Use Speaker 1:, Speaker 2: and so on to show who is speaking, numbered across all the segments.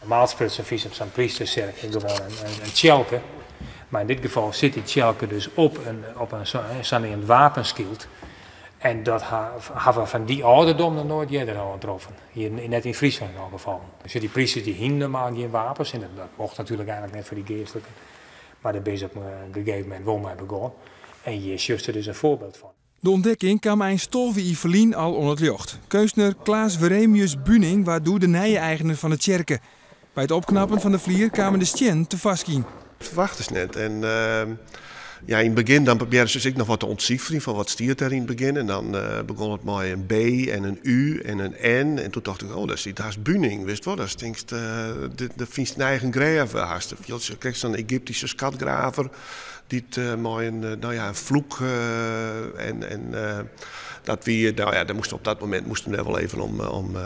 Speaker 1: Normaal sprutsen fynst op sa'n prystertsjerke gewoan in tsjelke. Mar yn dit gefal sit dy tsjelke dus op in saneamd wapenskyld. En dat hawwe we fan dy âlderdom noch noait earder oantroffen. Hjir, net yn Fryslân yn alle gefallen. Dus dy prysters dy hienen normaal gjin wapens en dat mocht natuerlik eigentlik net foar dy geastliken. Mar dêr binne se op in gegeven momint wol mei begûn. En hjir sjochst der dus in foarbyld fan.
Speaker 2: De ûntdekking kaam eins 12 jier ferlyn al oan it ljocht. Keunstner Klaas Weremius Buning waard doe de nije eigener fan de tsjerke. By it opknappen fan de flier kamen de stiennen tefoarskyn.
Speaker 3: Ferwachtest net. En ja, yn it begjin dan probearje se ek noch wat te ûntsiferjen fan wat stiet dêr yn it begjin. En dan begûn it mei in B en in U en in N. En doe tocht ik, oh, dêr stiet hast Buning, witst wol. Dan tinkst, dêr fynst in eigen grêf hast. Krekt sa'n Egyptyske skatgraver dy't mei in, nou ja, in floek en dat wie, nou ja, dêr moast op dat momint moasten we wol even om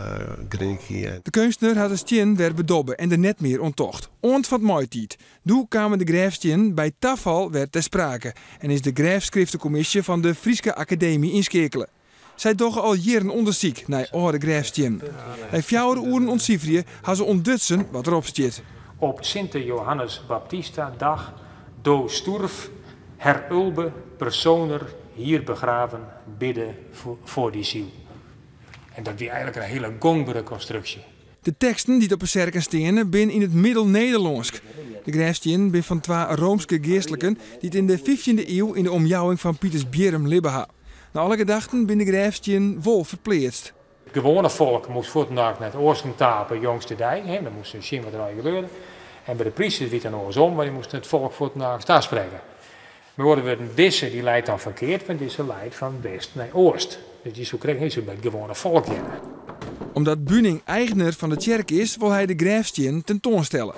Speaker 3: grinnikje.
Speaker 2: De keunstner hat de stien wer bedobbe en der net mear oan tocht. Oant fan 't maitiid. Doe kamen de grêfstiennen by tafal wer ter sprake en is de grêfskriftekommisje fan de Fryske Akademy ynskeakele. Sy dogge al jierren ûndersyk nei âlde grêfstiennen. Nei 4 oeren ûntsiferjen ha se ûntdutsen wat derop stiet.
Speaker 1: Op Sinte Johannes Baptista dag do stoerf Herr Ulbe personer hier begraven bidde foar dy siel. En dat wie eigentlik in hiele gongbere konstruksje.
Speaker 2: De teksten dy't op 'e serken steane, binne yn it Middel-Nederlânsk. De grêfstiennen binne fan twa Roomske geastliken dy't yn de 15e iuw yn de omjouwing fan Pitersbierrum libbe ha. Nei alle gedachten binne de grêfstiennen wol ferpleatst.
Speaker 1: It gewoane folk moast fuortendalik nei it oasten ta op 'e jongste dei. Hè, dan moasten se sjen wat der allegear gebeurde. En by de prysters wie it dan oarsom, want dy moasten it folk fuortendalik tasprekke. Mar oare wurden, dizze dy leit dan ferkeard, want dizze leit fan west nei east. Dus dy soe krekt net sa by it gewoane folk hearre.
Speaker 2: Omdat Buning eigener fan de tsjerke is, wol hy de grêfstiennen tentoanstelle.